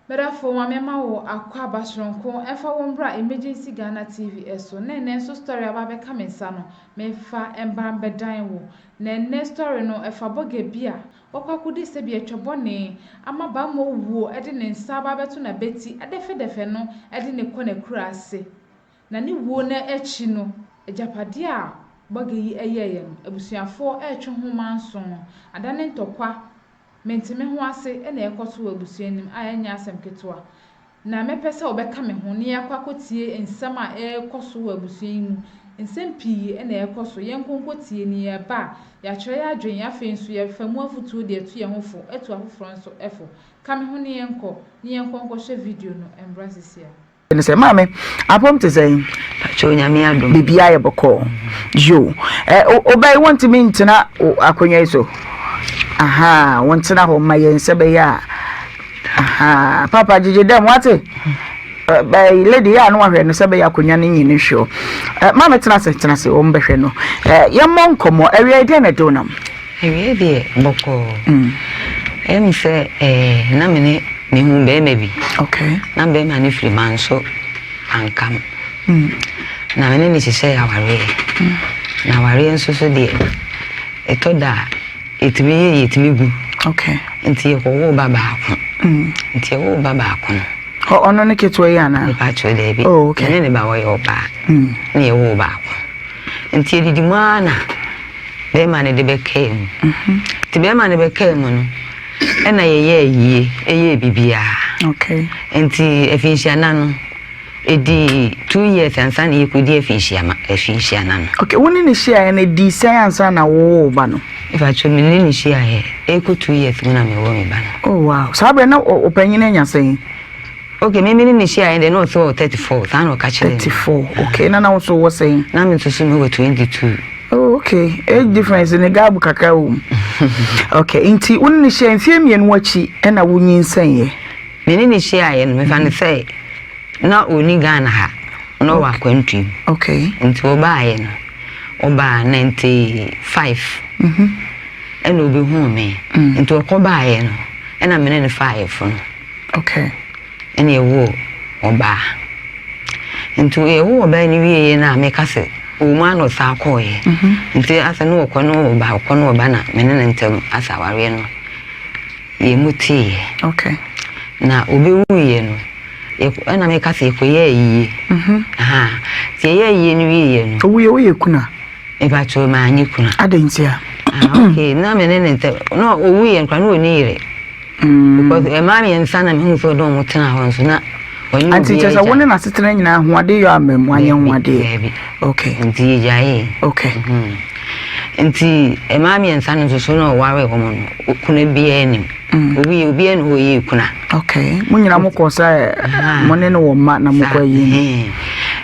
Medafo ma me ma wo akwaaba soronko ɛmfa wo mbra Emergency Ghana TV so na ɛnɛ nso story aba abɛka me nsa no memfa mbra mbɛdan wo na ɛnɛ story no ɛfa bɔga bi a wakɔ akɔdi sɛbi atwa bɔne ama bammɔ wuo ɛde ne nsa aba abɛto n'abati adɛfɛdɛfɛ no ɛde ne kɔ n'akuraase na ne wuo no akyi no agyapadeɛ a bɔga yi ɛyɛeɛ no abusuafoɔ ɛretwe ho manso adane ntɔkwa Mente me ho ase na ɛrekɔ so wɔ abusua no mu a ɛnyɛ asɛm ketewa. Na mɛpɛ sɛ wɔbɛka me ho na yɛakɔ akɔtie nsɛm a ɛrekɔ so wɔ abusua yi mu. Nsɛm pii na ɛrekɔ so. Yɛnkɔ nkɔtie na yɛba a, yɛakyerɛ yɛn adwene. Afei nso, yɛfa mu afotuo de atu yɛn ho fo, atu afoforɔ nso fo. Ka me ho na yɛnkɔ, na yɛnkɔ nkɔhwɛ video no mmra seesei ara. Ne sɛ, Maame, apɔm te sɛn? Pakyɛ Onyame adom. Biribiara yɛ bɔkɔɔ. Yo. Ɛ, wobɛyi wontumi ntena akonnwa yi so. Aha, wontena hɔ ma yɛn sɛ bɛyɛ a. Aha, papa gyegye dɛm wate? Bɛyi lady yɛ a no wahwɛ no sɛ bɛyɛ akonnwa no nyi no hwɛ. Ɛ, maame tena ase, tena ase, wɔn bɛhwɛ no. Ɛ, yɛmmɔ nkɔmmɔ. Awia yi deɛ na ɛde wo nam? Awiei deɛ bɔkɔɔ. Ɛyɛ me sɛ ɛɛ na me ne mehu bɛrima bi. Okay. Na bɛrima no firi Manso Ankam. Na me ne no hyehyɛɛ awareɛ. Na awareɛ nso so deɛ ɛtɔ da a ɛtumi yɛ yɛtumi gu. Okay. Nti yɛkɔwoo ba baako. Nti yɛwoo ba baako no. Ɔno ne ketewa yi anaa? Mepa kyɛw daabi. Oh, okay. Me ne ne ba ɔyɛ ɔbaa. Na yɛwoo baako. Nti yɛdidi mu ara na bɛrima no de bɛkaa mu. Nti bɛrima no bɛkaa mu no, ɛna yɛyɛɛ yie, ɛyɛɛ biribiara. Okay. Nti afinhyia no, ɛdii 2 years ansa na yɛkɔdi afinhyia ma afinhyia na no. Okay, wo ne ne hyiaeɛ no ɛdii sɛn ansa na wowoo ba no? Mepakyɛw me ne ne hyiaeɛ, ɛrekɔ 2 years mu na mewoo me ba no. Oh wow, saa berɛ na ɔpanyin anya sɛn? Okay, me me ne ne hyiaeɛ deɛ na ɔsɛ wɔ 34, saa na ɔka kyerɛɛ me. 34, okay, na na wo nso wɔ sɛn? Na me nso so mewɔ 22. Oh, okay, age difference ne gap kakra wɔ mu. Okay, nti wo ne ne hyia mfeɛ 2 akyi ɛna wonyinsɛneɛ? Me ne ne hyiaeɛ no, mefa no sɛ na ɔni Ghana ha, na ɔwɔ akwantuo mu. Nti ɔbaeɛ no, ɔbaa 95 ɛna ɔbɛhuu me. Nti ɔkɔ baeɛ no, ɛna me ne no faa ayefo no. Ɛna yɛwoo ɔbaa. Nti yɛwoo ɔbaa no wieeɛ no a meka sɛ ɔwɔ mu a na ɔsan kɔeɛ. Nti asɛ na ɔkɔ na ɔba, ɔkɔ na ɔba na me ne no ntam asɛ awareɛ no yɛn mu teeɛ. Na ɔbɛwuiɛ no, ɛna meka sɛ yɛkɔyɛɛ ayie. Aha. Nti yɛyɛɛ ayie no wieeɛ no. Ɔwuiɛ woyɛ kuna? Mepakyɛw manyɛ kuna. Adɛn nti a? Ah, okay. Na me ne ne ntam, na ɔwuiɛ no koraa na ɔnni yere. Because mmaa mmiɛnsa na mehu sɛ ɔde wɔn tena hɔ nso na ɔne Anti obiara kyerɛ sɛ wo gya. ne n'asetena nyinaa ho ade yɔ ama mu anyɛ ho adeɛ. Daabi. Okay. Nti yɛgyaee. Okay. Nti mmaa mmiɛnsa no nso so na ɔwaree wɔn no, kuna biara nim. Obi obiara ne hɔ yɛ kuna. Okay. Mo nyinaa mo kɔ sɛ mo ne no wɔ mma na mo kɔ ayi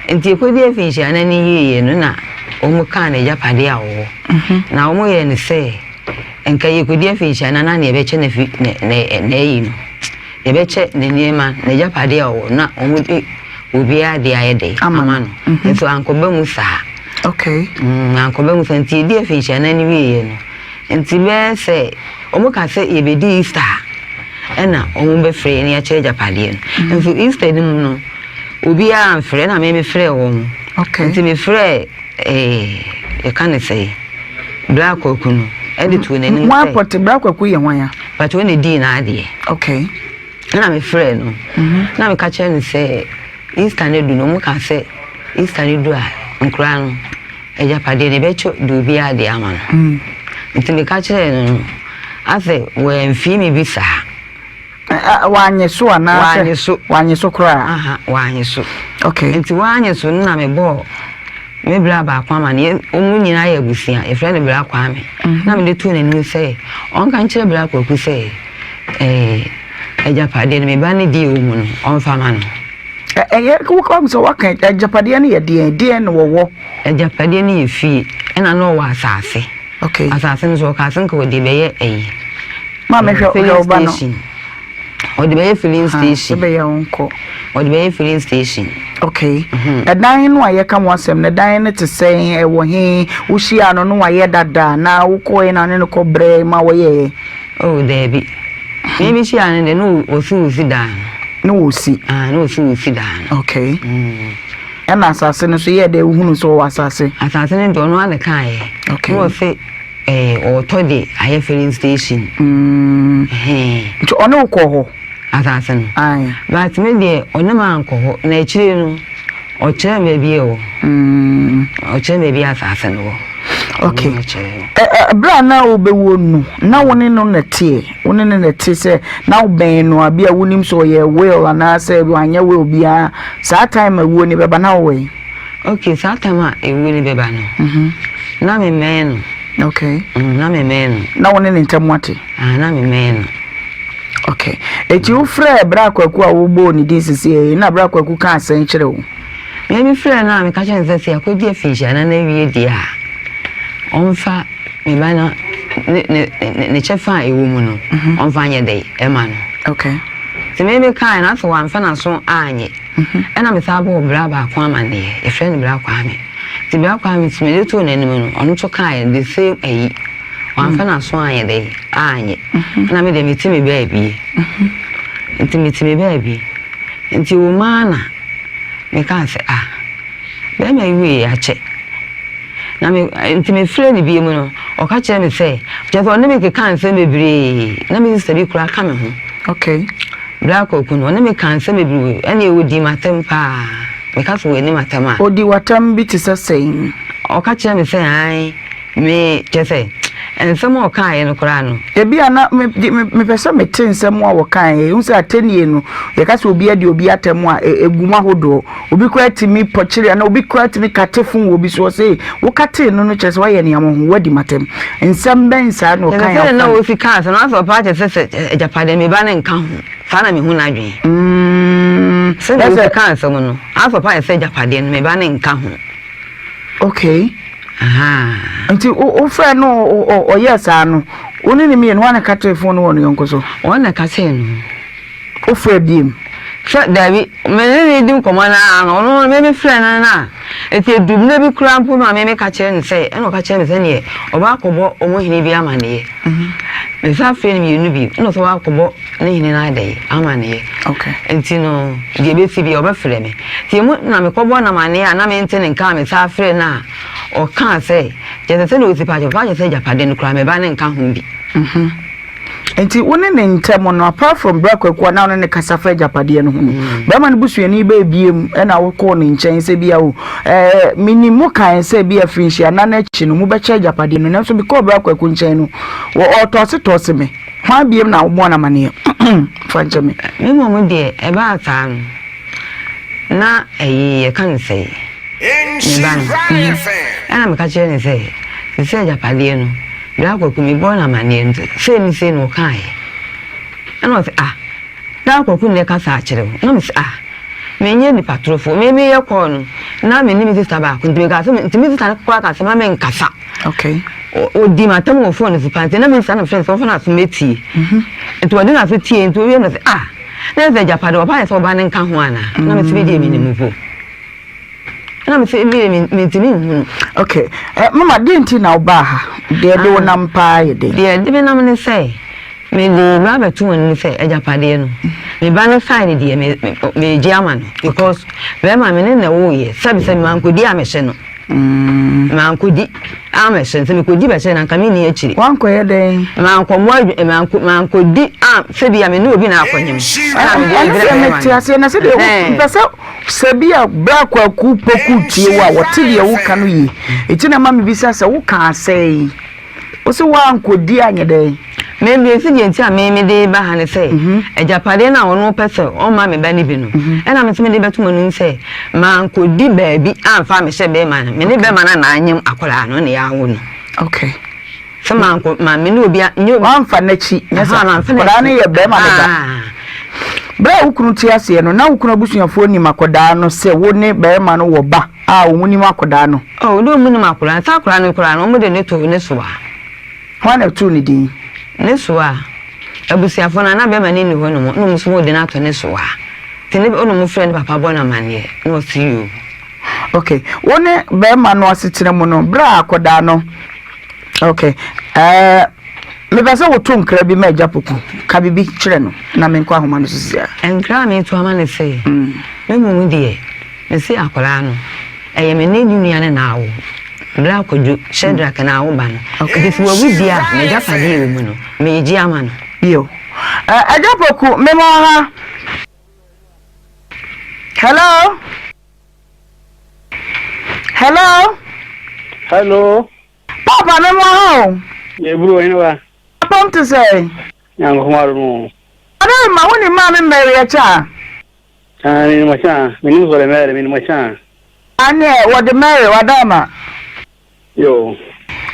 no. Nti ɛkɔdi afinhyia no ne yieɛ no na wɔn kaa n'agyapadeɛ a ɔwɔ. Na wɔn yɛɛ no sɛ nka yɛkɔdi afinhyia no na yɛbɛkyɛ n'afi n'ayi no. Yɛbɛkyɛ ne nneɛma n'agyapadeɛ a ɔwɔ na wɔn de obiara de ayɛ dɛ ama no. Nso ankɔba mu saa. Okay. Ankɔba mu saa nti yɛdi afinhyia no ne wieɛ no. Nti bɛyɛ sɛ wɔn ka sɛ yɛbɛdi Easter a ɛna wɔn bɛfrɛ yɛn na yɛakyɛ agyapadeɛ no. Nso Easter no mu no obiara amfrɛ ɛna me mefrɛɛ wɔn. Okay. Nti mefrɛɛ ɛɛ yɛka ne sɛ Bra Kwaku no ɛde too n'anim sɛ. Wɔn apɔte Bra Kwaku yɛ hwan a? Pàtó wɔn na edii n'adeɛ. Okay. Ɛna mefrɛɛ no. Na meka kyerɛ no sɛ Easter no du no wɔn ka sɛ Easter no du a nkoraa no agyapadeɛ no yɛbɛkyɛ de obiara de ama no. Nti meka kyerɛɛ no no asɛ wɔamfie me bi saa. Wanyɛ so anaasɛ? Wanyɛ so. Wanyɛ so koraa? Aha, wanyɛ so. Okay. Nti wanyɛ so no na mebɔɔ me bra baako ama no. Wɔn nyinaa yɛ abusua. Yɛfrɛ no Bra Kwame. Na mede too n'anim sɛ ɔnka nkyerɛ Bra Kwaku sɛ ɛɛ agyapadeɛ no me ba no deɛ ɛwɔ mu no ɔmfa ma no. Ɛyɛ wokɔ sɛ waka agyapadeɛ no yɛ deɛn deɛn na wɔwɔ? Agyapadeɛ no yɛ fie ɛna na ɔwɔ asase. Okay. Asase no so ɔka sɛ nka wɔde bɛyɛ ayi. Maame hwɛ hwɛ wo ba no. Ɔde bɛyɛ filling station. Ɛbɛyɛ wo nkɔ. Ɔde bɛyɛ filling station. Okay. Ɛdan no a yɛka ho asɛm no ɛdan no te sɛn ɛwɔ he wohyia no no wayɛ dada na wokɔɛ na ne no kɔ brɛ ma wɔyɛɛ? Oh daabi. Me mehyia no deɛ na ɔsi wosi dan no. Ne wɔsi. Ah, na ɔsi wɔsi dan no. Okay. Ɛna asase no so yɛ dɛ wohunu sɛ ɔwɔ asase. Asase no deɛ ɔno ara na kaeɛ. Okay. Na ɔse ɛɛ ɔtɔ de ayɛ filling station. Mm. Nti ɔne wo kɔɔ hɔ? Asase no. Aye. But me deɛ ɔne me ankɔ hɔ na akyire no ɔkyerɛ me baabi ɛwɔ. Mm. Ɔkyerɛ me baabi asase no wɔ. Okay. Ɛberɛ a na wobɛwuo no na wo ne no na teɛ? Wo ne no na ɛte sɛ na wobɛn no a bi a wonim sɛ ɔyɛ will anaasɛ wanyɛ will biara saa time a wuo no bɛba na wowɔ he? Okay, saa time a ewuo no bɛba no, mhm. na memmɛn no. Okay. Mm, na memmɛn no. Na wo ne ne ntam ate? Ah, na memmɛn no. Okay. Eti wofrɛ Bra Kwaku a wobɔɔ ne din sisi yi na Bra Kwaku ka asɛn kyerɛ wo? Me mefrɛ no a meka kyerɛ no sɛ sɛ yɛakɔdi afinhyia na na awie deɛ a ɔmfa Me ba no ne ne ne ne kyɛfa a ɛwɔ mu no, mhm. ɔmfa nyɛ dɛ ɛma no. Okay. Nti me me kae na sɛ wamfa n'aso anyɛ. Mhm. Ɛna me saa bɔɔ bra baako amanneɛ, yɛfrɛ no bra Kwame. Nti bra Kwame nso mede too n'anim no, ɔno nso kae the same ayi. Wamfa mhm. n'aso anyɛ dɛ anyɛ. Ɛna me deɛ mete me baabi. Nti mete me baabi. Nti wɔ mu ara na mekaa sɛ ah, bɛrima yi wei akyɛ. Na me, nti mefrɛɛ no bio no, ɔka kyerɛɛ me sɛ, kyerɛ sɛ ɔne me kekaa nsɛm bebree, na me sista bi koraa ka me ho. Okay. Bra Kwaku no, ɔne me kaa nsɛm bebree, ɛne ɔdii m'atɛm paa. Meka sɛ wanni m'atɛm a. Ɔdi w'atɛm bi te sɛ sɛn? Ɔka kyerɛɛ me sɛ, ae, me, kyerɛ sɛ, nsɛm a ɔkaeɛ no koraa no. Ebia na me, me, mepɛ sɛ mete nsɛm a wɔkaeɛ. Ehu sɛ atɛnnie no, yɛka sɛ obi adi obi atɛm a, ɛgu mu ahodoɔ. Obi koraa tumi pɔkyere anaa obi koraa tumi kate fon wɔ obi so ɔse wo katee no no kyerɛ sɛ woayɛ nea wɔho woadi m'atɛm. Nsɛm bɛn saa na ɔkae a na wosi kaa sɛ no asɛ ɔpɛ akyɛ sɛ sɛ agyapadeɛ me ba no nka ho saa na mehu n'adwene. Mm, sɛ na wosi kaa nsɛm no asɛ ɔpɛ ayɛ sɛ agyapadeɛ no me ba no nka ho. Okay. Aha. Nti wofrɛ no ɔyɛɛ saa no wo ne ne mmienu hwan na katee fon no wɔ ne yɔnko so? Wɔn na katee no. Wofrɛ biem? Sɛ, Dabi, me ne no redi nkɔmmɔ no ara no, ɔno me mefrɛɛ no no a, enti ɛduru mmerɛ bi koraa mpo no a me meka kyerɛ no sɛ, ɛna ɔka kyerɛɛ me sɛ neɛ ɔba akɔbɔ wɔn hene bi amaneɛ. Mesan frɛɛ no mmienu bio, ɛna ɔsɛ ɔba akɔbɔ ne hene no adɛn amaneɛ. Okay. Nti no, deɛ ɛbɛsi biara ɔbɛfrɛ me. Nti emu na mekɔbɔ no amaneɛ a na mente ne nka a mesan frɛɛ no a, ɔkaa sɛ, kyerɛ sɛ sɛdeɛ ɔsi pɛ akyɛ, ɔpɛ akyɛ sɛ agyapadeɛ no koraa me ba no nka ho bi. Nti wo ne ne ntam no apart from bra kwaku a na wo ne ne kasa fa agyapadeɛ no ho no mm. bɛrima no busuani bɛɛ biem ɛna wokɔɔ ne nkyɛn sɛ bia o ɛɛ menim mo kan sɛ bi afiri nhyia na n'akyi no mobɛkyɛ agyapadeɛ no nanso mekɔɔ bra kwaku nkyɛn no wɔ ɔtɔɔse tɔɔse me hwan biem na wobɔɔ no amaneɛ fa nkyɛ me. Me mmom deɛ ɛbaa saa no na ɛyi yɛka no sɛ me ba no ɛna meka kyerɛ ne sɛ sɛ agyapadeɛ no Bra Kwaku, mebɔɔ no amanneɛ no sei ne sei na ɔkaeɛ. Ɛna ɔse ah, Bra Kwaku na ɛkasa akyerɛ wo. Na mese ah, menyɛ nipa torofoɔ, me meyɛ kɔɔ no na me ne me sista baako nti mekaa sɛ nti me sista no koraa kaa sɛ ma menkasa. Okay. Ɔdi m'atam wɔ phone no so paa nti na me sista no frɛ no sɛ ɔmfa n'aso mɛtie. Mhm. Nti ɔde n'aso tie nti ɔwie no sɛ ah, na ɛsɛ agyapadeɛ ɔba yɛ sɛ ɔba no nka ho anaa? Na mese me deɛ menim mpo. Ɛna me sɛ ebie me mentumi nhunu. Okay. Eh, mama deɛ nti na wobaa ha? Deɛ de wo ah. nam paa yɛ den? Deɛ de me nam ne sɛ mede ba abɛto wɔn anim sɛ agyapadeɛ no me ba no side deɛ me megye ama no because bɛrima me ne na ɛwoyɛ sɛbi sɛbi mankɔdi a mehyɛ no mm. mankɔdi a mehyɛ no sɛ mekɔdi bɛhyɛ no anka menni akyiri wankɔyɛ dɛn mankɔmmɔ adw manko mankɔdi a sɛbi a me ne obi na akɔnyem ɛna mede brɛ bɛrima no mete aseɛ na sɛdeɛ mpɛ sɛ Sɛ bi a berɛ a Kwaku Poku tie wo a, wɔte deɛ woka no yie. Enti na ɛma mebisa sɛ, wokaa sɛn? Wo se woankɔdi anyɛ dɛn? Me deɛ sɛ deɛ nti a me mede reba ha ne sɛ, agyapadeɛ no a ɔno pɛ sɛ ɔmma me ba no bi no, ɛna me nso mede bɛto m'anim sɛ mankɔdi baabi amfa ammɛhyɛ bɛrima no. Me ne bɛrima no na anyem akwadaa no na yɛawo no. Okay. Sɛ mankɔ ma me ne obi a nye obi. Wamfa n'akyi nyɛ sa. Akwadaa no yɛ bɛrima no ba. Berɛ a wo kunu te aseɛ no, na wo kunu abusuafoɔ nim akwadaa no sɛ wo ne bɛrima no wɔ ba a wɔn nim akwadaa no? Oh, ne wɔn nim akwadaa no. Sɛ akwadaa no koraa no, wɔn de ne too ne soa. Hwan na ɛtoo ne din? Ne soa. Abusuafoɔ no, na bɛrima no nni hɔ nom, na wɔn nso wɔde no ato ne soa. Nti ne ɔna wɔn frɛ ne papa bɔ no amaneɛ, na ɔse yoo. Okay, wo ne bɛrima no asetena mu no, berɛ a akwadaa no, okay, ɛɛ. Mepɛ sɛ woto nkra bi ma Agya Poku. Ka biribi kyerɛ no na menkɔ ahoma no so sisi a. Nkra a meto ama no sɛ, me mmom deɛ, mese akwadaa no, ɛyɛ me ne ne nua no na awo. Bra Kwadwo, Shadrack na awo ba no. Nti sɛ wawu deɛ a, m'agyapadeɛ a ɛwɔ mu no, meregye ama no. Bio. Agya Poku, mema wo ha. Hello? Hello? Hello? Papa me mo ha o. Yɛburu ɔhene wa. Apɔm te sɛ. Nyankopɔn adom o. Ade ma wo nim maame Mary ɛkyɛ a. Ah, me nim ɔkyɛ a. Me nim sɔre Mary, me nim ɔkyɛ a. Aneɛ, wɔde Mary wada ama. Yo.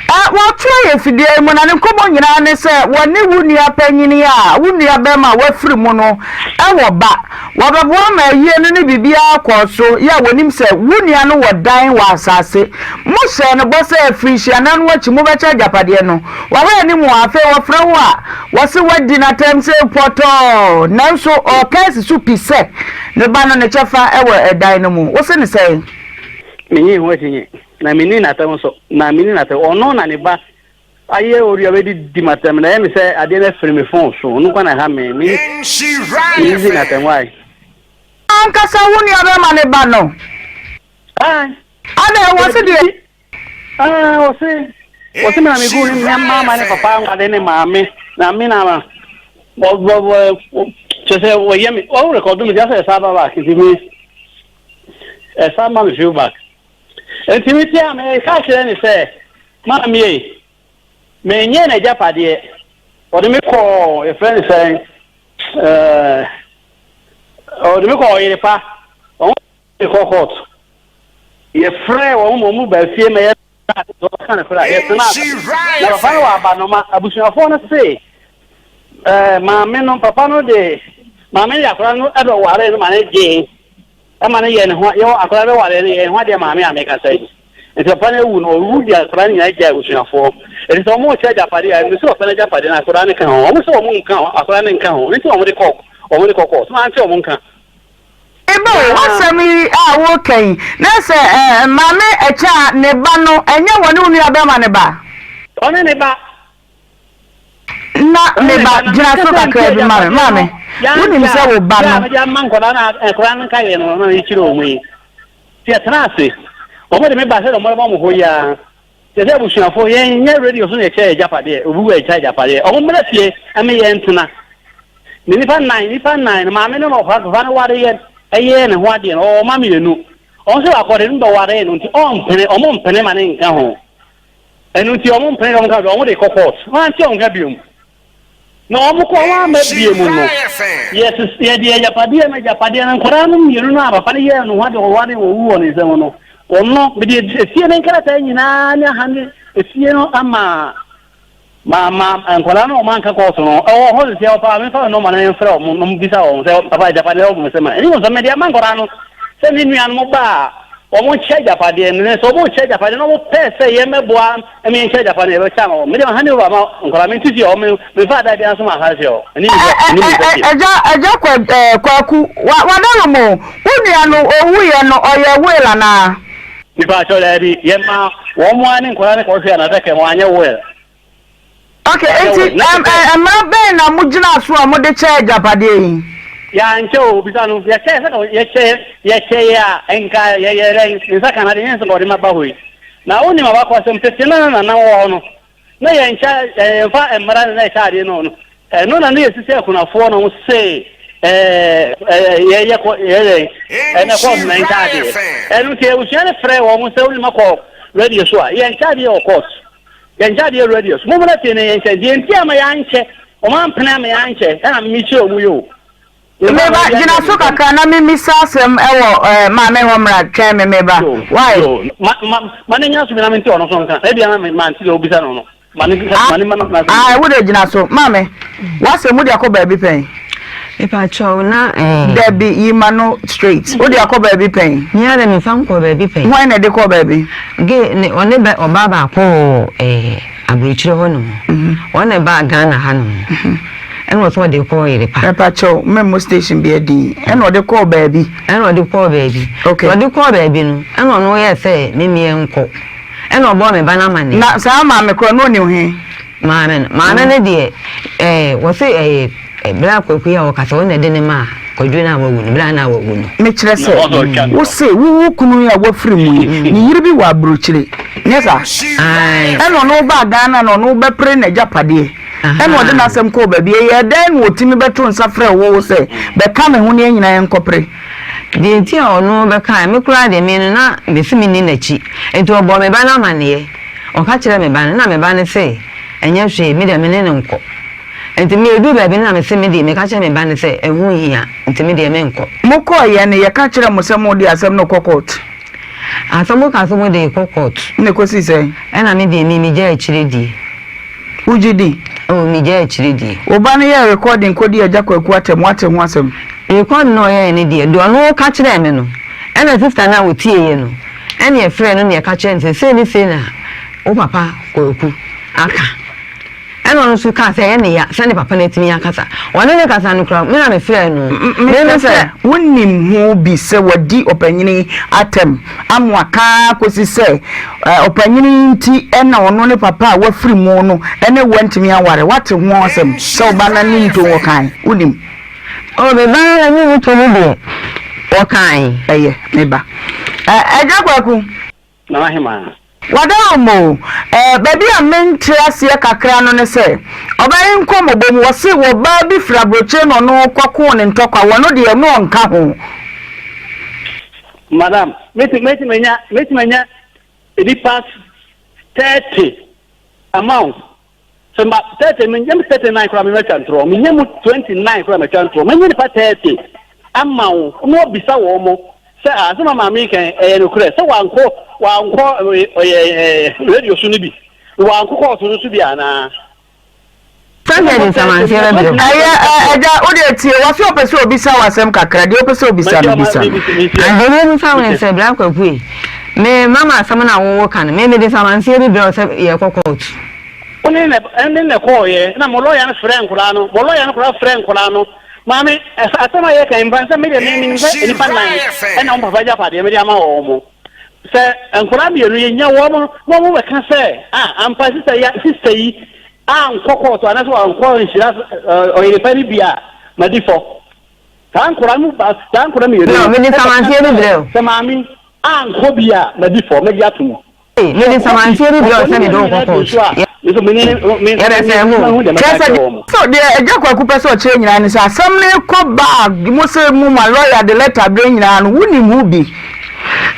Ɛ, wɔto yɛ fidua yi mu na ne nkɔmmɔ nyinaa ne sɛ wɔne wo nua panyin a wo nua bɛrima a wafiri mu no wɔ ba. Wɔbɛboa ma ayie no ne biribiara kɔɔ so yɛ a wɔnim sɛ wo nua no wɔ dan wɔ asase. Mohyɛɛ no bɔ sɛ afirinhyianan no akyi mobɛkyɛ agyapadeɛ no. Wahwɛ anim a, afei wɔfrɛ wo a, wɔse woadi no atɛm sei pɔtɔɔ. Nanso ɔreka asi so pi sɛ ne ba no ne kyɛfa wɔ ɛdan no mu. Wose no sɛn? Minnye ho akyinnye, na minni n'atɛm nso, na minni n'atɛm. Ɔno na ne ba ayɛ ɔdua bɛdidi m'atɛm, na ɛyɛ me sɛ adeɛ no afiri me fon so. Ɔno nko na ɛha me. Me menni n'atɛm. Why? Ankasa wo nuabarima ne ba no. Aye. Adɛn, wɔse deɛ. Ah, wɔse wɔse me na megu ne me mama ne papa nwade ne maame na me na wɔ wɔ wɔ kyerɛ sɛ wɔyɛ me wɔn rekɔdo me deɛ sɛ ɛsa ba back nti me ɛsa ma me feel back nti me tia me ka kyerɛ ne sɛ maame yi menyɛ n'agyapadeɛ ɔde me kɔɔ yɛfrɛ ne sɛn ɛɛ ɔde me kɔɔ ɔyere pa wɔn kɔ court yɛfrɛ wɔn ma wɔn ba fie ma yɛ ɔka ne kora yɛtena ase na papa no wɔ abanoma abusuafoɔ no se ɛɛ maame no papa no de maame no de akora no ɛbɛ ware no ma ne gyee ɛma no yɛ ne ho yɛwɔ akora bɛ ware no yɛ ne ho adeɛ maame a meka sɛ nti papa no awu no ɔwu de akora no nyinaa gya abusuafoɔ ɛti sɛ wɔn kyɛ agyapadeɛ a ɛmu sɛ ɔpɛ no agyapadeɛ no akora no ka ho wɔn sɛ wɔn nka ho akora no nka ho ne nti wɔn de kɔ wɔn de kɔ kɔ so ante wɔn nka. Eba o, w'asɛm yi a woreka yi, na sɛ eh, maame ɛkyɛ a ne ba no, ɛnyɛ wɔne wo nua bɛrima ne ba? Ɔne ne ba. Na me ba, gyina so kakra bi ma me, maame, wonim sɛ wo ba no. Mede ama nkwadaa na nkwadaa no nka yɛ no na mekyerɛ wɔn yi. Nti yɛtena ase. Wɔn de me ba sɛ wɔn bɛma wɔn hɔ yi ara. Kyerɛ sɛ abusuafo, yɛn nyɛ radio so na yɛkyɛ agyapadeɛ, obi wu a yɛkyɛ agyapadeɛ. Wɔn mmra fie ɛme yɛn ntena. Ne nipa nnan, nipa nnan no, maame no na ɔfa papa no ware yɛ, ɛyɛɛ ne ho adeɛ no, ɔwɔ mma mmienu. Wɔn nso baako ɔde no bɛwaree no nti ɔmpene, wɔn mpene ma ne nka ho. Ɛno nti wɔn mpene wɔn nka ho, wɔn de kɔ court. Wɔn ante wɔn nka biom. Na wɔn kɔ wɔn amma bie mu no, yɛses yɛde agyapadeɛ no agyapadeɛ no nkwadaa no mmienu no a papa no yɛɛ no ho adeɛ wɔware wɔwu wɔ ne nsam no, wɔn no mede efie no nkrataa nyinaa ne aha ne efie no ama ma ma nkwadaa no wɔn anka kɔɔso no ɛwɔ hɔ sisi ɛwɔ paa mefa no nɔɔma no mfrɛ wɔn na bisa wɔn sɛ papa agyapadeɛ wɔ mo nsam a ɛne wɔn sɛ mede ama nkwadaa no sɛ me nuanom ba a wɔn nkyɛ agyapadeɛ no sɛ wɔn nkyɛ agyapadeɛ no wɔn pɛ sɛ yɛn mɛboa ɛmi nkyɛ agyapadeɛ no yɛbɛkyɛ ama wɔn mede ma hand over ma nkwadaa me nti fie hɔ me mefa ada biara nso ma ha fie hɔ ɛne mi sɛ ɛne mi sɛ fie. Ɛgya ɛgya kwa ɛɛ kwaku wa wadaro mo wo nua no owu yɛ no ɔyɛ will anaa. Nipa akyɛw daabi yɛ ma wɔn mo ara ne nkwadaa no kɔhwɛ anadaka mu anyɛ will. Ok, nti mmara bɛn na mo gyina so a mo de kyɛ agyapadeɛ yi? Yɛankyɛ o, bisa no. Yɛkyɛ sɛ yɛkyɛ yɛkyɛ yɛ a nka yɛyɛ dɛn? Ne nsa ka n'ade nyɛ sɛ ɔde ma ba hɔ yi. Na wonim abakɔsɛm tete na na nana wɔ hɔ no na yɛnkyɛ yɛmfa mmara na na yɛkyɛ adeɛ no no. Ɛno na na yɛsisi akunafoɔ no se yɛyɛ kɔ yɛyɛ ɛnɛ kɔɔso na yɛnkyɛ adeɛ. Ɛno nti abusua no frɛ wɔn sɛ wonim akɔ radio so a yɛnkyɛ adeɛ wɔ court. Yɛnkyɛ adeɛ radio so. Mommra fie na yɛnkyɛ. Deɛ nti ama yɛankyɛ, wɔn ampene ama yɛankyɛ, ɛna mekyerɛ wɔn yi o. Meba, gyina so kakra na memmisa asɛm wɔ eh, maame hɔ mmra, twɛn me meba. Why? Ma, ma, ma ne nya so bi na mente ɔno so nka. Ebia na mante deɛ wobisa no no. Ma ne, ma ne ma na. Ah, wo de gyina so. Maame, w'asɛm wode akɔ baabi pɛn? Mepakyɛw na eh. Dabi, yi ma no straight. Wode akɔ baabi pɛn? Me ara memfa nkɔɔ baabi pɛn. Hwan na ɛde kɔɔ baabi? Gay ne ɔne bɛ ɔbaa baako wɔ eh aburokyire hɔ nom. Ɔne na ɛbaa Ghana ha nom. Ɛna ɔsɛ ɔde kɔɔ yere pa. Mepakyɛw, mɛmmɔ station bi din. Ɛna ɔde kɔɔ baabi. Ɛna ɔde kɔɔ baabi. Okay. Ɔde kɔɔ baabi no, ɛna ɔno yɛɛ sɛ me mmea nkɔ. Ɛna ɔbɔɔ me ba no amaneɛ. Na saa maame korɔ no ɔnim he? Maame no, maame no deɛ, ɛɛ, wɔse ɛyɛ berɛ a Kwaku yi a wɔkasa, wɔn na ɛde ne maa Kwadwo no a wawu no, berɛ a na wawu no. Mekyerɛ sɛ, wose wo wo kunu yi a wafiri mu yi, ne yere bi wɔ aburokyire, nyɛ saa? Ae. Ɛna ɔne wo baa Ghana na ɔne wo bɛpere n'agyapadeɛ, ɛna ɔde n'asɛm kɔɔ baabi. Ɛyɛɛ dɛn na ɔtumi bɛto nsa frɛɛ wo sɛ bɛka me ho na yɛn nyinaa yɛnkɔpere? Deɛ nti a ɔno bɛkaeɛ, me koraa deɛ me no na mese menni n'akyi, nti ɔbɔɔ me ba no amaneɛ. Ɔka kyerɛɛ me ba no, ɛna me ba no se, Ɛnyɛ hwee, me deɛ me ne no nkɔ. Nti me ɛduu baabi no na me se me deɛ, meka kyerɛɛ me ba no sɛ, ɛho nhia, nti me deɛ menkɔ. Mokɔeɛ no, yɛka kyerɛɛ mo sɛ mode asɛm no rekɔ kɔɔto? Ansa mokaa sɛ mode rekɔ kɔɔto. Ɛna ɛkɔsii sɛn? Ɛna me deɛ me megyaa akyire die. Wogye di? Oh, megyaa akyire die. Wo ba no yɛɛ recording kɔdii Agya Kwaku atɛm, woate ho asɛm? Recording no a ɔyɛeɛ no deɛ, deɛ ɔno ka kyerɛɛ me no, ɛna sister no a ɔtieeɛ no, Ɛnna yɛfrɛɛ no na yɛka kyerɛɛ no sɛ, 'Sei ne sei na wo papa Kwaku aka. Ɛnna ɔno nso kaa sɛ ɛyɛ ne ya sɛ ne papa no atumi akasa. Ɔne no kasa no koraa, me na mefrɛɛ no. Me Mepɛ sɛ wonim ho bi sɛ wadi ɔpanyin yi atɛm ama waka ara kɔsi sɛ ɔpanyin yi nti na ɔno ne papa a wafiri mu no ne wo antumi aware. Woate ho asɛm sɛ wo ba no anim to wɔkae? Wonim? Oh, me ba no anim to no deɛ, wɔkae. Ɛyɛ, me ba. Ɛ, Agya Kwaku. Nana Hemaa. Wadarom o, ɛ, baabi a mente aseɛ kakra no ne sɛ, ɔbaa yi nkɔmmɔbɔ mu, wɔse wɔbaa bi firi aburokyire na ɔno kɔkoo ne ntɔkwa, wɔno deɛ no ɔnka ho. Madam, mɛtumi, mɛtumi anya, mɛtumi anya nnipa 30 ama wo. Sɛ ma 30, menya mu 39 koraa mɛtwa ntorɔ, menya mu 29 koraa mɛtwa ntorɔ, manya nipa 30 ama wo na wabisa wɔn mo sɛ ah, asɛm a maame yi kan ɛyɛ nokorɛ sɛ wankɔ wankɔ ɔyɛ radio so no bi wankɔ kɔɔto no so bi anaa. Sɛdeɛ de nsamanseɛ bɛbrɛ wo. Ɛyɛ ɛ ɛgya wo deɛ tie wɔse ɔpɛ sɛ obisa wo asɛm kakra deɛ wopɛ sɛ obisa no bisa no. Adeɛ mebisa wo ne sɛ bra kwaku ei me mama asɛm no a wo wo ka no me mede nsamanseɛ bi brɛ wo sɛ yɛkɔ court. Wo ne ne ne na ɛkɔɔeɛ na mo lɔya no frɛɛ nkwadaa no, mo lɔya no koraa frɛɛ nkwadaa no. Maame, asɛm a yɛreka yi, mfa sɛ me deɛ me menim sɛ nnipa nnan ɛna wɔn papa agyapadeɛ mede ama wɔn. Sɛ nkwadaa mmienu yɛnya wɔn na wɔn bɛka sɛ, ah, ampa sista yi, sista yi ankɔ kɔɔto anaasɛ wankɔ nhyira ɔyere pa no bi a, madi fɔ. Saa nkwadaa no ba, saa nkwadaa mmienu no, mede samanseɛ bi brɛ o. Sɛ maame ankɔ bi a, madi fɔ, mɛgye ato mu. Ei, mede samanseɛ bi brɛ wo sɛ mede wo kɔ kɔɔto. Yɛbɛsɛe mo o. Kyerɛ sɛ, deɛ Agya Kwaku pɛ sɛ ɔkyerɛ nyinaa ne sɛ asɛm no rekɔ ba a mo sɛ mo ma lɔya de lɛta brɛ nyinaa no, wonim ho bi.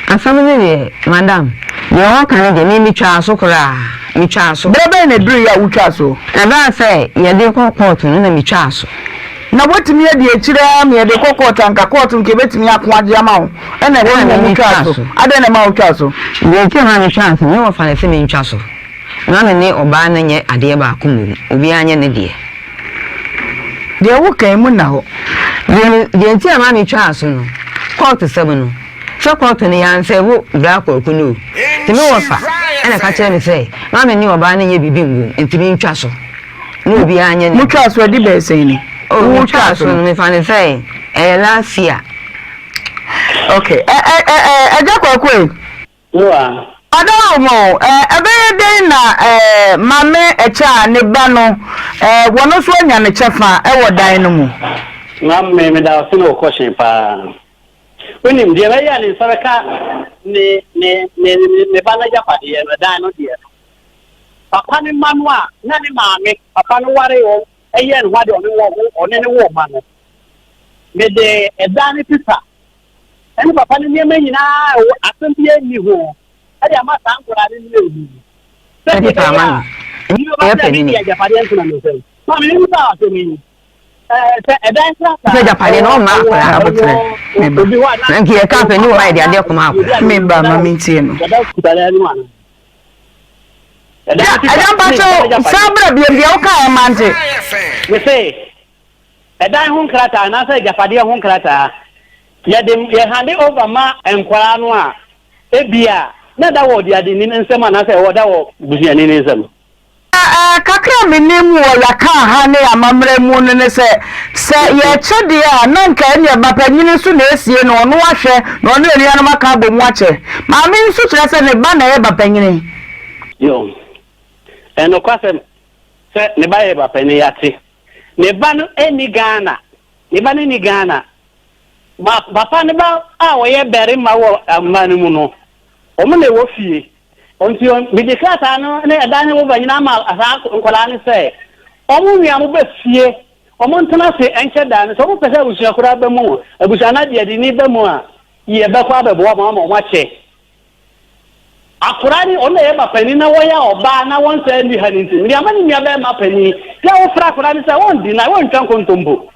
Asɛm no deɛ, madam, deɛ wɔka no deɛ, me metwaa so koraa, metwaa so. Berɛ bɛn na ɛduruiɛ a wotwaa so? Ɛberɛ a sɛ yɛde rekɔ kɔɔto no na metwaa so. Na woatumi adi akyire ara ma yɛde kɔ kɔɔto anka kɔɔto nka ɛbɛtumi ako agye ama wo ɛna ɛhɔ no mmom wotwaa so. Adɛn na ɛma wotwaa so? Deɛ nti a ɛma metwaa so, me wɔfa no sɛ mentwa so na me ne ɔbaa no nyɛ adeɛ baako mmom, obiara nyɛ ne deɛ. Deɛ woka yi mu nna hɔ. Deɛ nti a ɛma metwaa so no, kɔɔto sɛm no, sɛ kɔɔto no yɛansɛɛvo Bra Kwaku no o, nti me wɔfa na ɛka kyerɛɛ me sɛ ma me ne ɔbaa no nyɛ biribi mmom, nti mentwa so. Na obiara nyɛ ne. Motwaa so adi bɛyɛ sɛn ni? Oh, metwaa so no, mefa no sɛ ɛyɛ last year. Okay, ɛ ɛ ɛ ɛ Agya Kwaku ei. Noa. Adaromo, ɛ ɛbɛyɛ dɛn na ɛ Maame Ɛkyɛ a ne ba no ɛ wɔno nso anya ne kyɛfa wɔ dan no mu? Maame, meda wo ase ne wo kɔhyen paa. Wonim, deɛ ɛbɛyɛ a ne nsa bɛka ne ne ne ne ba no agyapadeɛ no, ɛdan no deɛ no, Papa no mma no a na ne maame, papa no waree wɔn, yɛɛ ne ho adeɛ ɔne wɔn, ɔne ne woo mma no. Mede ɛdan no pipa ne papa no nneɛma nyinaa a ɛwɔ asɛm biara nni ho de ama saa nkwadaa no mmienu yi. Sɛdeɛ ɛbɛyɛ a obi bɛba sɛ mede agyapadeɛ ntena me nsam. Maame, mebisa wo asɛm yi. Sɛ ɛdan krataa Sɛ agyapadeɛ no ɔmma akwadaa aboterɛ meba. Obi hɔ a na nka yɛka afɛ ne wɔ hɔ a yɛde adeɛ kɔma akwadaa. Meba ma mentie no. Agya mpakyɛw san bra biom deɛ wokaeɛ mante. Mese ɛdan ho nkrataa anaasɛ agyapadeɛ ho nkrataa yɛde yɛ hande over ma nkwadaa no a ebia na ɛda wɔ ɔdeadeni no nsam anaasɛ ɛwɔ da wɔ busuani no nsam. Kakra a menim wɔ Yakaa ha ne amammerɛ mu no ne sɛ, sɛ yɛrekyɛ deɛ a, na anka ɛnneɛ ba panin nso na ɛresie no, ɔno ahwɛ na ɔne anuanom aka abɔ mu akyɛ. Maame yi nso kyerɛ sɛ ne ba na ɛyɛ ba panin. Yo, ɛyɛ nokwasɛm. Sɛ ne ba yɛ ba panin yɛate. Ne ba no nni Ghana. Ne ba no nni Ghana. Ma papa ne ba a ɔyɛ barima wɔ mma no mu no, wɔn na ɛwɔ fie. Nti mede krataa no ne ɛdan ne woba nyinaa ma saa nkwadaa no sɛ wɔn nua mo bɛ fie, wɔn ntena ase nkyɛ dan no. Sɛ wɔn pɛ sɛ abusua koraa ba mu, abusua no adeadini ba mu a, yɛbɛkɔ abɛboa wɔn ama wɔn akyɛ. Akwadaa no, ɔno na ɛyɛ ba panin na wɔyɛ ɔbaa na wɔn nsa nni ha no nti, mede ama ne nua bɛrima panin. Sɛ wofrɛ akwadaa no sɛ ɔndi na wɔntwa nkontompo.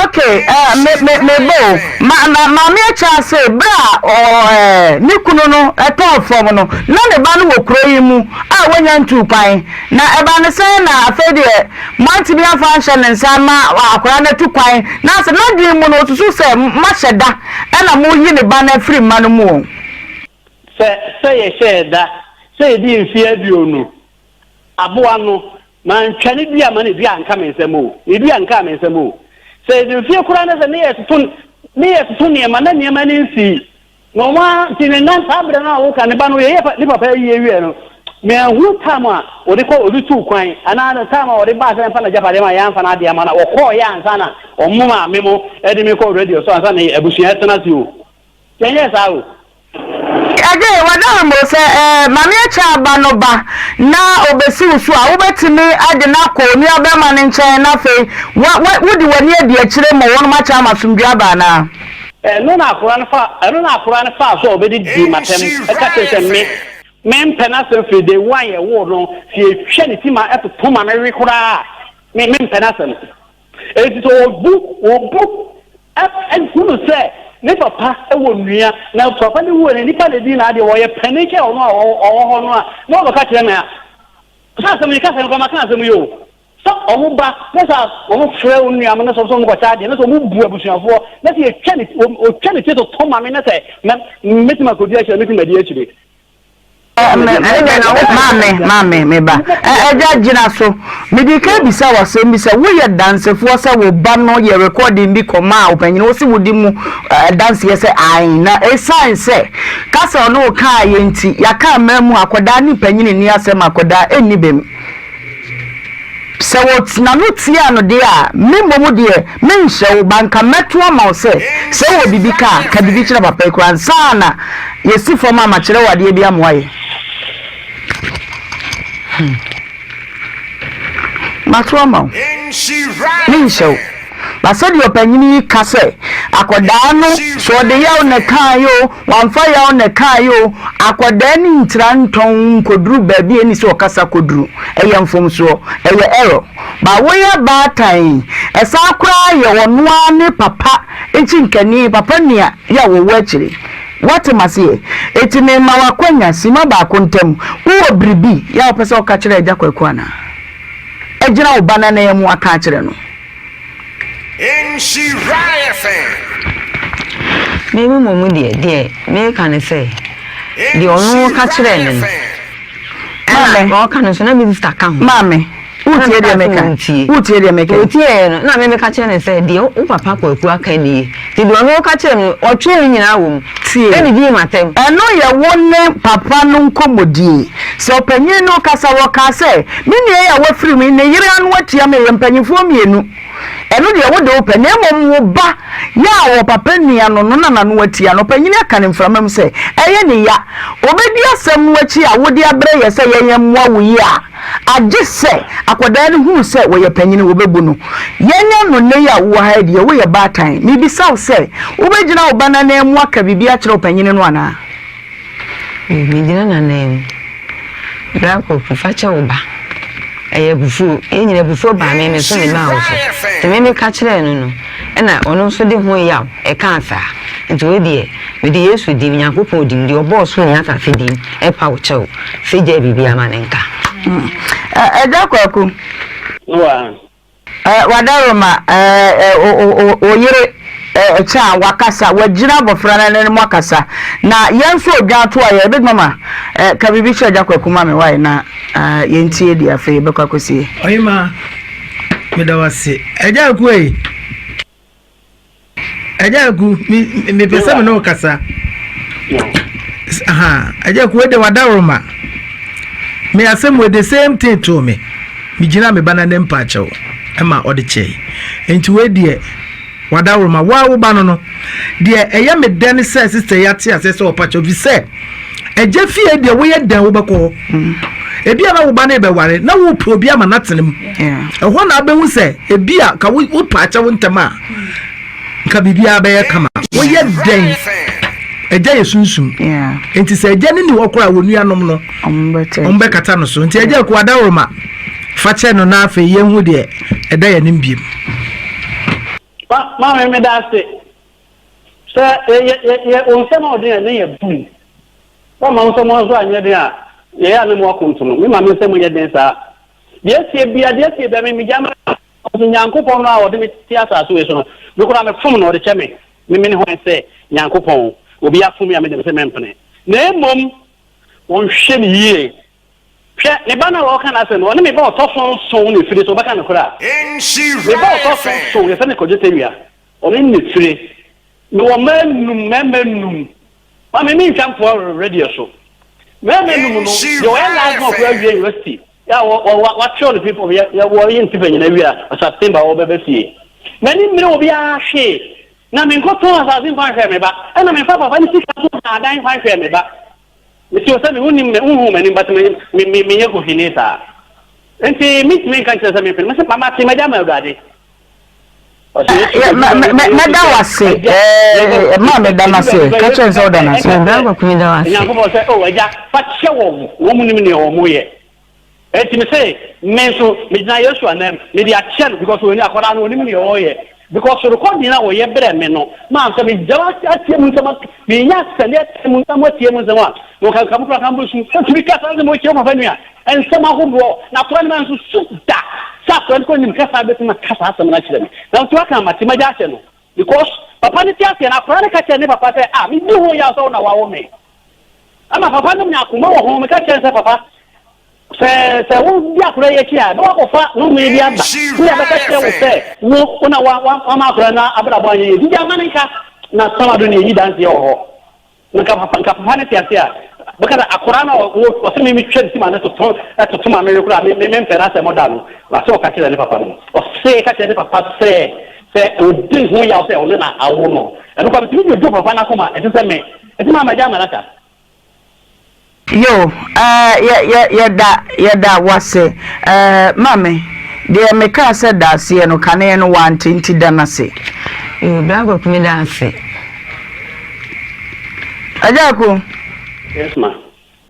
Ok, eh, me, me, me ba o. Ma, ma, maame akyɛ ase, berɛ a ɔ, eh, ne kunu no tɔɔ fam no, na ne ba no wɔ kuro yi mu a wɔnnya ntuu kwan. Na ɛbaa no sɛn na afei deɛ moantumi amfa anhyɛ ne nsa ama akwadaa no atu kwan? Na sɛ n'adwene mu no, ɔsusu sɛ moahyɛ da na moreyi ne ba no afiri mma no mu o. Sɛ, sɛ yɛhyɛɛ da sɛ yɛdii mfeɛ aduonu, aboa no, mantwa ne dua ma ne dua anka me nsam o, ne dua nkaa me nsam o. Sɛ yɛde mfeɛ koraa na sɛ ne yɛtoto, ne yɛtoto nneɛma na nneɛma no nsii, Na wɔn ara nti ne nan saa berɛ no a woka ne ba no yɛyɛ ne papa ayie wieɛ no manhunu time a wɔde kɔ wɔde tuu kwan anaa time a wɔde baa sɛ mfa n'agyapadeɛ ma yɛamfa n'adeɛ ama no wɔkɔɔyɛ ansa na wɔn maame mo de me kɔɔ radio so ansa na abusua tena ase o yɛnyɛɛ saa o. Ɛde, W'adaworoma o, sɛ eh, Maame Akyɛ aba no ba na ɔbɛsi wo so a, wobɛtumi de no akɔ onuabarima no nkyɛn na afei wa, wa, wode w'ani adi akyire ma wɔnom akyɛ ama asomdwoeɛ aba anaa? Ɛno na akora no fa, ɛno na akora no faa so a ɔbɛdidii m'atɛm, ɛka kyerɛ sɛ me, mempɛ n'asɛm firi day one yɛwoo no, sɛ yɛtwa ne ti ma ɛtoto ma me we koraa a, me, mempɛ n'asɛm. Enti sɛ ɔbu, ɔbu, ɛ, hunu sɛ ne papa wɔ nua, na papa no wuo no, nnipa na ɛdi n'adeɛ, ɔyɛ panin kyɛn ɔno a ɔwɔ hɔ no a, na ɔbɛka kyerɛ me a, sɛ asɛm yi, ka sɛ nka maka asɛm yi o. Sɛ ɔmo ba na sɛ ɔmo frɛ wo nua mo na sɛ ɔmo kɔkyɛ adeɛ na sɛ ɔmo bu abusuafoɔ na sɛ yɛtwa ne ɔtwa ne ti toto ma me na sɛ mɛ mɛtumi akɔdi akyire mɛtumi adi akyire. Maame, maame, me ba, ɛgya gyina so. Mede ka bisa wo asɛm bi sɛ woyɛ dansefoɔ sɛ wo ba no yɛ recording bi kɔmaa ɔpanyin wo se wodi mu danseɛ sɛ ae na ɛsiane sɛ kasa ɔne wo kaa yɛ nti yɛaka mmaa mu akwadaa ne panyin nni asɛm akwadaa ɛnni bem. Sɛ wɔ n'ano tiaa no deɛ a, me mmom deɛ, menhyɛ wo, but nka mɛto ama wo sɛ, sɛ wowɔ biribi ka a, ka biribi kyerɛ papa yi koraa ansa na yɛasi fam a makyerɛ wo adeɛ bi ama woayɛ. Hmm. Mato ama wo. Menhyɛ wo. Na sɛdeɛ ɔpanyin yi ka sɛ, akwadaa no, sɛ ɔde yaw na ɛkaeɛ o, wamfa yaw na ɛkaeɛ o, akwadaa no ntira ntɔn nkɔduru baabi a ɛnni sɛ ɔkasa kɔduru. Ɛyɛ mfomsoɔ. Ɛyɛ error. But woyɛ baatan yi, ɛsan koraa yɛ ɔno ara ne papa nkyinkani, papa nua yɛ a wɔwɔ akyire. Woate m'aseɛ? Enti mema wo akwanya, simma baako ntam, wowɔ biribi yɛ a wopɛ sɛ woka kyerɛ Agya Kwaku anaa? Agyina wo ba no ananmu aka akyerɛ no. Me mmom deɛ, deɛ mereka ne sɛ, deɛ ɔno ka kyerɛɛ me no, ɛna ɔka no nso na me sista ka ho. Maame, wotie deɛ meka? Wotie deɛ meka? Ɔtieɛ no, na me meka kyerɛ no sɛ, deɛ wo papa Kwaku aka nie. Nti deɛ ɔno ka kyerɛɛ me no, ɔtwee ne nyinaa wɔ mu. Tie. Ɛna dii m'atɛm. Ɛno yɛ wo ne papa no nkɔmmɔdie. Sɛ ɔpanyin no rekasa, wɔkaa sɛ, Me nua yi a wafiri mu yi, ne yere ano atia me, yɛyɛ mpanimfoɔ mmienu. Ɛno deɛ, wo de wopɛ, na mmom wo ba yi a ɔwɔ papa nua no no na n'ano atia no. Ɔpanyin aka no mframa mu sɛ, Ɛyɛ ne ya. Ɔbɛdi asɛm no akyi a wode abrɛ yɛn sɛ yɛnyɛ mmoa wo yi a, agye sɛ akwadaa no hunu sɛ wɔyɛ panyin, wɔbɛbu no. Yɛanya no nnɛ yi a wowɔ ha yi deɛ, woyɛ baatan. Mebisa wo sɛ, wobɛgyina wo ba no ananmu aka biribi akyerɛ ɔpanyin no anaa? Megyina n'ananmu. Bra Kwaku, fa kyɛ wo ba. Ɛyɛ abufuo. Yɛn nyinaa abufuo baa me me so na ɛbaa wo so. Nti me meka kyerɛɛ no no, ɛna ɔno nso de ho yaw ɛkaa saa. Nti wei deɛ, mede Yesu din, Onyankopɔn din, deɛ ɔbɔɔ soro ne asase din ɛpa wo kyɛw sɛ gyae biribiara ma no nka. Agya Kwaku. Wadaroma, wo yere kyɛ a wakasa, wagyina abɔfra no anim akasa. Na yɛn nso odwan ato a yɛbɛtumi ama ka biribi kyerɛ Agya Kwaku ma me wae na yɛntie deɛ afei yɛbɛkɔ akɔsie. Ɔhema, meda wo ase. Agya Aku ei. Agya Aku, me mepɛ sɛ me ne wo kasa. Aha, Agya Aku, wei de wadaworoma. Me asɛm wei the same thing to me. Megyinaa me ba no anim paa kyɛw ma ɔde kyɛe. Enti wei deɛ, w'adaworoma, wo ara wo ba no no. Deɛ ɛyɛ me dɛ ne sɛ sista yi ate aseɛ sɛ ɔpa kyɛw, ɛfiri sɛ agya fie deɛ woyɛ dɛn wobɛkɔ hɔ. Ebi a na wo ba no rebɛware na worepɛ obi ama no atena mu. Ɛhɔ na abɛhu sɛ ebi a ka wopa kyɛw ntɛm a, nka biribiara bɛyɛ kama. Woyɛ dɛn? Agya yɛ sunsum. Nti sɛ agya no ni hɔ koraa wɔ nuanom no, wɔbɛkata no so. Nti agya ko adaworoma, fa kyɛ no na afei yɛnhu deɛ ɛda yɛn anim biem. Maame meda ase sɛ yɛ yɛ yɛ wo nsɛm a ɔden a ne yɛ bum. Wamma wo nsɛm nso anyɛ den a yɛyɛ a na mu akontono. Me maame nsɛm nyɛ den saa. Deɛ asie bia deɛ asie bia me megya ma Ɔse Nyankopɔn no a ɔde me te asase wei so no, me koraa mefom no, ɔde kyɛ me. Me mene hwan sɛ Nyankopɔn? Obi afom me a, me de mese mempene. Na mmom wɔnhwɛ no yie. Hwɛ, me ba no a wɔreka n'asɛm no, ɔne me ba a ɔtɔ so nson na ɛfire, sɛ wɔbɛka nokorɛ a. Me ba a ɔtɔ so nson, yɛfrɛ no Kwadwo Tawia, ɔno ne na ɛfire. Mewɔ mma nnum, mmarima nnum. Maame, mentwa mpoa wɔ radio so. Mmarima nnum no, deɛ ɔyɛ last born koraa awie university, a watwerɛ ne paper, wɔyɛ ne paper nyinaa wie a, September ɔbɛba fie. M'ani mmere obiara hwee, na menkɔtɔn asase mfa nhwɛɛ me ba, ɛna memfa papa ne sika nso haa dan mfa nhwɛɛ me ba. Mete hɔ sɛ me wonim me wonhuu m'anim but me me me menyɛ kohwini saa. Nti mentumi nka nkyerɛ sɛ mempene. Mese mate magya ama Awurade. Mɛda wo ase ma meda no ase ka kyerɛ sɛ woda no ase. Nyankopɔn sɛ o agya fa kyɛ wɔn wɔn nim nea wɔn yɛ. Enti me se me nso megyina Yesu anam mede akyɛ no because wɔn akwadaa no onim nea ɔyɛ because recording a wɔyɛ brɛ me no maa sɛ megya atie mu nsɛm menya sɛne atie mu nsɛm atie mu nsɛm a wɔka nka mo kora ka mbɛsu sɛ tumi kasa sɛ mo kyerɛ papa nua Nsɛm ahodoɔ, na akwadaa no mansusu da sɛ akwadaa no kɔ nim kasa bɛtumi aka saa asɛm no akyerɛ me. Nanso aka mate magya ahyɛ no because papa no te aseɛ na akwadaa no ka kyerɛ ne papa sɛ ah medi ho yaw sɛ wo na wawo me. Ama papa no nya akoma wɔ ho, meka kyerɛ no sɛ papa sɛ sɛ wodi akwadaa yi akyi a na wakɔfa nnome bi aba ne yɛbɛka kyerɛ wo sɛ wo wo na wama akwadaa no abrabɔ anyɛ yie. Didi ama ne nka na samado ne ɛyi danseɛ wɔ hɔ. Na nka papa nka papa no te ase a, bɛka sɛ akwadaa no a ɔwɔ ɔsɛ me metwa ne ti ma no toto ɛtoto ma mewe koraa me me mempɛ n'asɛm da no. Asɛ ɔka kyerɛ ne papa no. Ɔse ka kyerɛ ne papa sɛ sɛ ɔdi ho yaw sɛ ɔno na awo no. Ɛno koraa metumi dwodwo papa no akoma ɛte sɛ me. Ɛti maa magya ama no aka. Yo, eh, yɛ, yɛ, yɛda, yɛda wase. Eh, maame, deɛ mekaa sɛ da aseɛ no, kane no wante nti da no ase. Yo, Bra Kwaku meda ase. Agya Aku. Yes ma.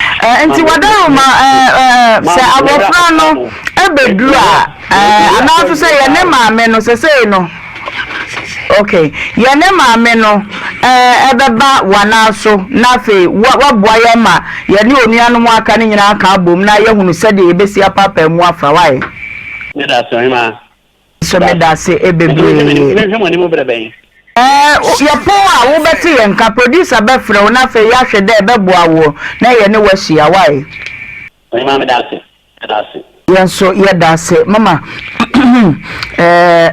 Eh, nti wadaroma eh, eh, sɛ abɔfra no ɛbɛduru a, eh, anaa nso sɛ yɛne maame no sɛsɛi no. Ok, yɛne maame no bɛba w'anan so na afei woaboa yɛn ma yɛne onuanom a aka no nyinaa aka abom na yɛahunu sɛdeɛ yɛbɛsi apaapae mu afa. Wae? Meda ase, Ɔhemaa. Nso meda ase bebree. Menhwɛ mo anim berɛ bɛn? Ɛɛ, yɛpɔn a, wobɛte yɛn nka. Producer bɛfrɛ wo na afei yɛahwɛ dɛ ɛbɛboa woɔ na yɛne wo ahyia. Wae? Ɔhemaa meda ase. Yɛda ase. Yɛn nso yɛda ase mama eh,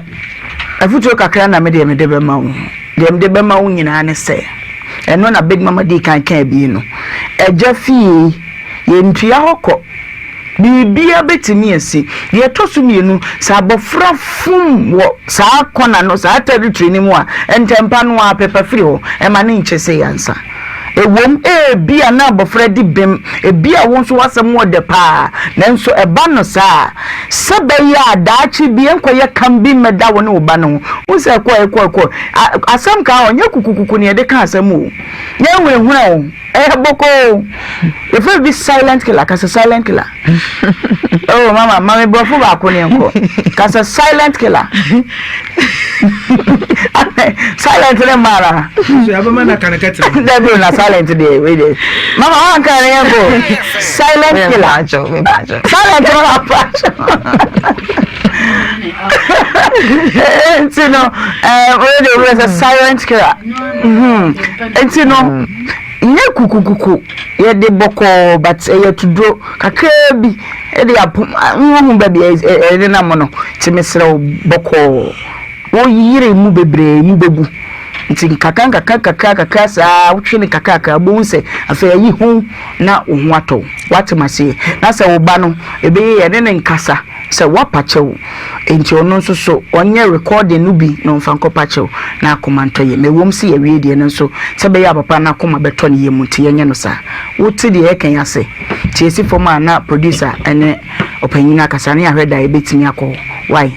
afutuo kakra na me deɛ mede bɛma wo. Deɛ mede bɛma wo nyinaa ne sɛ, ɛno na Big Mama dii kan kaa bi no, agya fie yɛntua hɔ kɔ. Biribiara bɛtumi asi. Deɛ ɛtɔ so mmienu, sɛ abɔfra fom wɔ saa kɔna no, saa territory no mu a, ntɛmpa no ara pepa firi hɔ, ɛma no nkyɛ sei ansa. Ɛwom, ebia na abofra di bem, ebia wo nso w'asɛm wɔ dɛ paa, nanso ɛba no saa a, sɛ ɛbɛyɛ a daakye bi ɛnkɔyɛ kam bi mmɛda wo ne wo ba no ho. Wohu sɛ ɛkɔ ɛkɔ ɛkɔ, asɛm ka a, ɔnyɛ kukukuku na yɛde ka asɛm o, yɛnhunahuna o, ɛyɛ bɔkɔɔ o. Yɛfrɛ biribi silent killer, ka sɛ silent killer. Oh mama, ma me brɔfo baako ne nkɔ. Ka sɛ silent killer. Silent ne mmaa na. So abɛma na kan kɛtɛ. Dabi na silent deɛ wei deɛ. Mama wa nka ne yɛn ko. Silent killer. Silent no na pacho. Nti no, eh, wei deɛ wei sɛ silent killer. Nti no. Nyɛ kukukuku, yɛde bɔkɔɔ but ɛyɛ atuduro kakraa bi de apom wohu baabi a ɛnenam no nti mesrɛ wo bɔkɔɔ wo yere mu bebree mu bɛgu. Nti nkakra nkakra nkakra nkakra saa wotwe no kakrakra wobɛhu sɛ afei ayi ho na wo ho atɔ wo. Woate maseɛ? Na sɛ wo ba no ɛbɛyɛ yie a ɛne no nkasa sɛ woapa kyɛw nti ɔno nso so ɔnyɛ recording no bi na ɔmfa nkɔpa kyɛw na akoma ntɔ yam. Ɛwom sɛ yɛawie deɛ nanso sɛ ɛbɛyɛ a papa no akoma bɛtɔ ne yam nti yɛnyɛ no saa. Wote deɛ yɛka yi ase? Nti yɛsi fam a na producer ne ɔpanyin no akasa ne yɛahwɛ da a yɛbɛtumi akɔ hɔ. Why?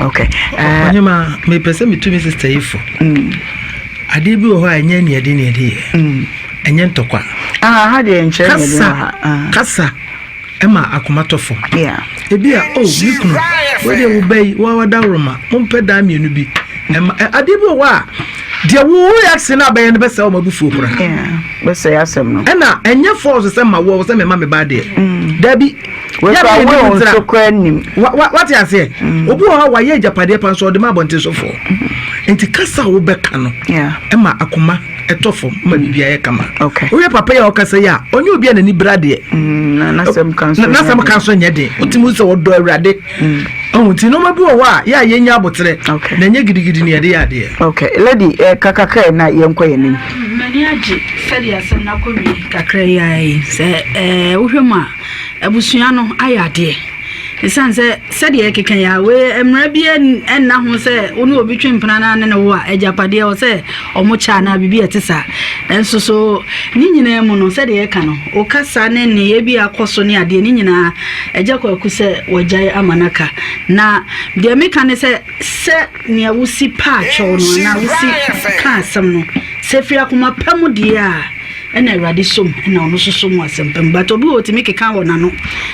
Okay. Eh, Ɔnyema, mepɛ sɛ metu me sister yi fo. Adeɛ bi wɔ hɔ a ɛnyɛ neɛde neɛde yɛ. Ɛnyɛ ntɔkwa. Ah, ha deɛ nkyerɛ neɛde wɔ ha. Ah. Kasa ɛma akoma tɔ fam. Ebi a, oh, me kunu, wei deɛ wo bɛ yi, wa wadaworoma, mompɛ daa mmienu bi. Ɛma adeɛ bi wɔ hɔ a, deɛ wo reaction a bɛyɛ no bɛsɛe wɔn abufuo koraa. Bɛsɛe asɛm no. Ɛna ɛnyɛ force sɛ ma wɔ sɛ mema me ba deɛ. Dabi. Wekura wo nso koraa nim. Wate aseɛ? Obi wɔ hɔ a wayɛ agyapadeɛ pa nso ɔde ma abɔnten sofoɔ. Nti kasa a wobɛka no ɛma akoma ɛtɔ fam ma biribi ayɛ kama. Wohwɛ papa yi a ɔkasa yi a, ɔnyɛ obi a n'ani bere adeɛ. N'asɛm ka nso nyɛ den. Wotumi sɛ ɔdɔ Awurade. Ɔho nti nneɛma bi wɔ hɔ a yɛ a yɛnya aboterɛ na ɛnyɛ gidigidi na yɛde yɛ adeɛ. Okay, lady, eh, kakakra na yɛnkɔ yɛn anim. M'ani agye sɛdeɛ asɛm no akɔwie kakra yi ara yi. Sɛ eh, wohwɛ mu a, abusua no ayɛ adeɛ. Ɛsiane sɛ sɛdeɛ yɛkeka yi a, wei mmara bi nna ho sɛ wo ne obi twe mpena na ne ne wo a, agyapadeɛ wɔ sɛ ɔmo kyɛ anaa biribi a ɛte saa. Nanso so ne nyinaa mu no, sɛdeɛ yɛka no, wo kasa ne nneyɛɛ bi a akɔ so ne adeɛ ne nyinaa, Agya Kwaku sɛ wagyae ama no aka. Na deɛ meka ne sɛ, sɛ nea wosi paa kyɛw no anaa wosi ka asɛm no, sɛ ɛfiri akoma pa mu deɛ a, ɛna Awurade som ɛna ɔno nso som wɔ asɛm pa mu. But obi wɔ otumi keka wɔ n'ano,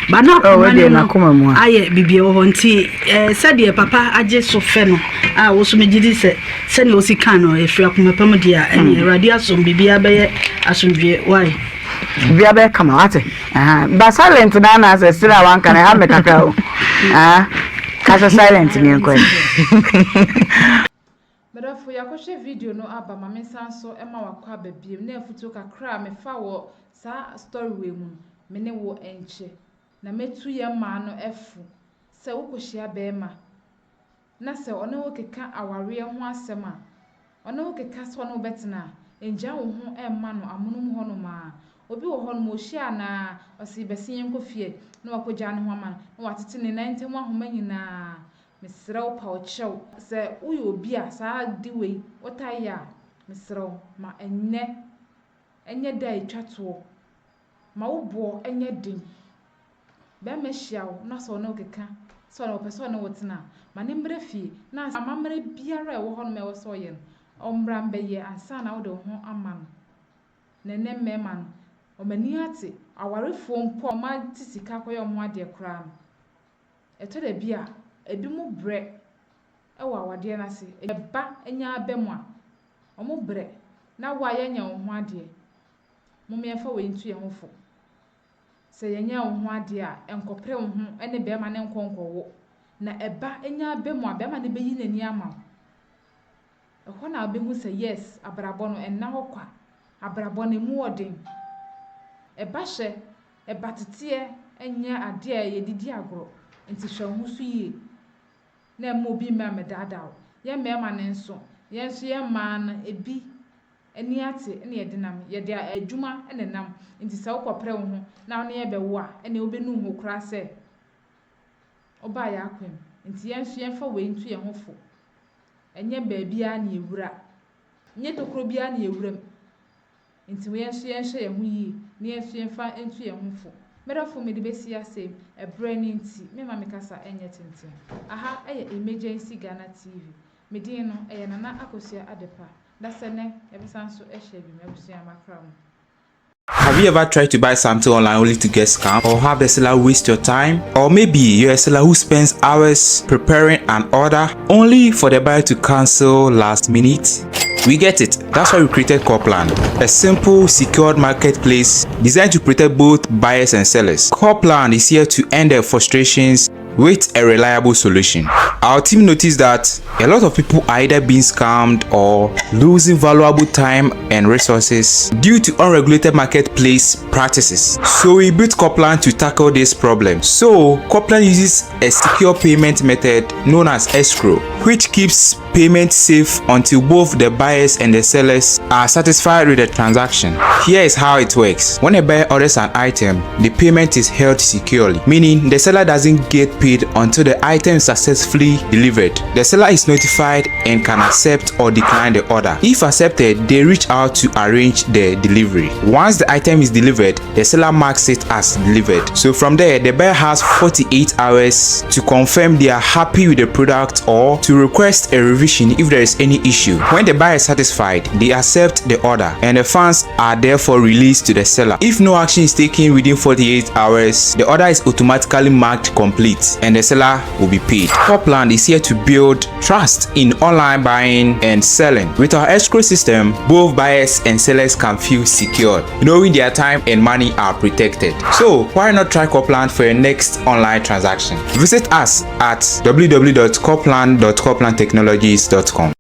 ba na Oh, akoma wei no deɛ n'akoma mu a. ayɛ biribi wɔ hɔ. Nti eh, sɛdeɛ papa agye so fɛ no a, wo so megye di sɛ sɛnea osi ka no ɛfiri akoma pa mu deɛ a, ɛne Awurade asom, biribiara bɛyɛ asomdwoeɛ. Why? Biribiara bɛyɛ kama, wate? Aha. Ba silent na na sɛ sere a wanka no ɛha me kakra o. Ah, kasa silent ne yɛnkɔ ɛ. Medɔfo yɛakɔhwɛ video no aba ma mensan so ma wakɔ aba biom na afutuo kakra a mefa wɔ saa story wei mu no me ne wo nkyɛ na mɛtu yɛn mmaa no fo sɛ wokɔhyia bɛɛma na sɛ ɔne wo keka awareɛ ho asɛm a, ɔne wo keka sɛ ɔne wo bɛtena a, ngya wo ho mma no amonom hɔnom ara. Obi wɔ hɔnom, ɔhyia no ara, ɔse bɛse yɛnkɔ fie, na wakɔgyaa ne ho ama no, na watete ne nan ntam ahoma nyinaa. Mesrɛ wo, pa wo kyɛw. Sɛ woyɛ obi a saa ade wei wotaa yɛ a, mesrɛ wo, ma ɛnnɛ nyɛ da a ɛtwa toɔ. Ma wo boɔ nyɛ den. Barima hyia wo na sɛ ɔne wo keka sɛ ɔpɛ sɛ ɔne wo tena a, ma no mmra fie na amammerɛ biara a ɛwɔ hɔnom a ɛwɔ sɛ ɔyɛ no, ɔmmra mmɛyɛ ansa na wode wo ho ama no. Na ɛnnɛ mmarima no, wɔn ani ate. Awarefoɔ mpo a wɔate sika akɔyɛ wɔn ho adeɛ koraa no, ɛtɔ da bi a, ebinom brɛ wɔ awadeɛ no ase. Ɛba nya aba mu a, wɔbrɛ na wo a yɛnyɛ wo ho adeɛ. Mom yɛmfa wei nto yɛn ho fo. Sɛ yɛnyɛ wo ho adeɛ a, nkɔpere wo ho ne barima no nkɔ nkɔwo. Na ɛba nya aba mu a, barima no bɛyi n'ani ama wo. Ɛhɔ na wobɛhu sɛ yes, abrabɔ no ɛnna hɔ kwa. Abrabɔ no ɛmu wɔ den. Ɛba hyɛ, ɛba teteɛ nyɛ adeɛ a yɛde di agorɔ. Nti hwɛ wo ho so yie na mma obi mma mmɛdaadaa wo. Yɛn mmarima no nso, yɛn nso yɛn mmaa no ebi ani ate na yɛde nam. Yɛde adwuma na ɛnam. Nti sɛ wokɔpere wo ho na wo ne yɛn bɛwo a, ɛnneɛ wobɛnu wo ho koraa sɛ wobaa yɛn akwan mu. Nti yɛn nso yɛmfa wei nto yɛn ho fo. Ɛnyɛ baabiara na yɛwura. Ɛnyɛ tokuro biara na yɛwura mu. Nti yɛn nso yɛnhwɛ yɛn ho yie na yɛn nso yɛmfa nto yɛn ho fo. Me dɔfo mede bɛsi ase, ɛberɛ no nti memma me kasa nyɛ tenten. Aha yɛ Emergency Ghana TV. Me din no, ɛyɛ Nana Akosua Adepa. Dasɛ nɛ, yɛbɛsan so ahyia bio, m'abusua makra mo. Have you ever tried to buy something online only to get scammed or have the seller waste your time? Or maybe you're a seller who spends hours preparing an order only for the buyer to cancel last minute? We get it. That's why we created Corplan, a simple, secured marketplace designed to protect both buyers and sellers. Corplan is here to end the frustrations. with a reliable solution. Our team noticed that a lot of people are either being scammed or losing valuable time and resources due to unregulated marketplace practices. So we built Copland to tackle this problem. So Copland uses a secure payment method known as escrow, which keeps payment safe until both the buyers and the sellers are satisfied with the transaction. Here is how it works. When a buyer orders an item, the payment is held securely, meaning the seller doesn't get paid until the item is successfully delivered. The seller is notified and can accept or decline the order. If accepted, they reach out to arrange the delivery. Once the item is delivered, the seller marks it as delivered. So from there, the buyer has 48 hours to confirm they are happy with the product or to request a revision if there is any issue. When the buyer is satisfied, they accept the order and the funds are therefore released to the seller. If no action is taken within 48 hours, the order is automatically marked complete and the seller will be paid. Copland is here to build trust in online buying and selling. With our escrow system, both buyers and sellers can feel secure, knowing their time and money are protected. So why not try Copland for your next online transaction? Visit us at www.copland.coplandtechnologies.com.